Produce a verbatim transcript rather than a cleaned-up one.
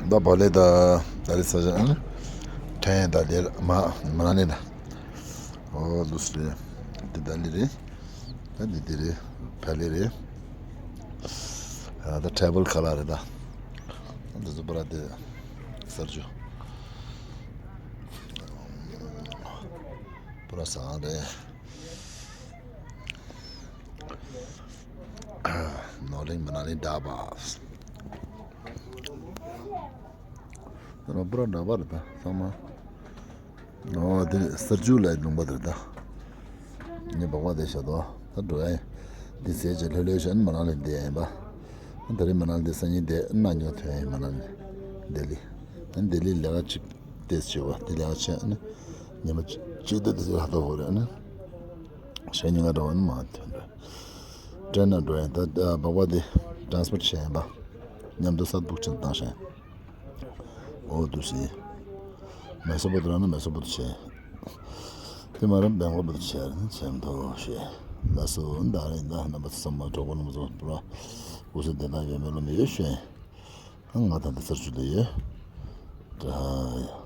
ད་བག་ལེབ་དང་ད་ལི་ས་ཆ་ཨ་ནི་ཁྲེན་དང་ལེ་མ་མ་ན་ལི་ན། ཨོ་ལུས་རེད། འདི་ད་ལི་རེད། ད་འདི་འདི་རེད། བག་ལེབ་རེད། ཨ་ད་ཊེ་བལ་ཁ་ལག་རེད་ད། འདི་ཚོ་པར་དེ་གསར་འཇུ། པུ་ར་བཟང་རེད། ནོར་གླིང་མ་ན་ལི་ཌ་བ། ད་ནོར་པུ་ར་ཌ་བ་རེད་ད་ཚང་མ། ཨོ་དེ་གསར་འཇུ་ལ་ལུང་པ་དེ་རེད་ད། ངས་སྦག་སྦག་དེ་བཞག་དོ། ད་འགྲོ་ཡ་ཡིན། འདི་ཟས་བྱས་ལྷོད་ལྷོད་བྱས་ནས་མ་ན་ལི་བསྡད་ཡིན་པ། ད་རེས་མ་ན་ལི་འདི་སང་ཉིན་བསྡད་ན་ཉོ་ཐོན་ཡིན་མ་ན་ལི། ལྡི་ལི། ལྡི་ལི་ལས་ཀ་གཅིག་ཏེས་བྱེད་པ་དེ་ལས་ཆེ་ནི་ཉི་མ་གཅིག་དེ་དེ་ལ་ཐོག་ཧོ་རེ་ནི་ཞེ་ཉིན་ག་འགྲོ་བ་ནི་མ་ཐོན་རེད། ཏྲེན་ན་འགྲོ་ཡིན་ད་སྦག་སྦག་དེ་ཊ་རན་སི་པོར་ཊི་བྱས་ཡིན་པ། མཉམ་དུ་ས་བུག་ཅན་བཏང་ཤེས། ཨོ་དུ་སི། མེ་སོ་པོ་ཏི་ར་ན་མེ་སོ་པོ་ཏི་བྱས། དེ་མ་ར་བེང་ལོར་པོ་ཏི་བྱས་རེད་བྱས་མཐོ་ཤེས། ལ་སོ་ད་རེད་ད་རྣམ་པ་ཚོ་ཚང་མ་གྲོགས་པོ་རྣམ་པ་ཚོ་པུ་ར་ཀུ་སི་དེ་དག་ཡོད་མེད་ལོ་མི་ཡོད་ཤེས། ང་ད་ལྟ་ས་ཆུ་ལ་ཡོད། ད་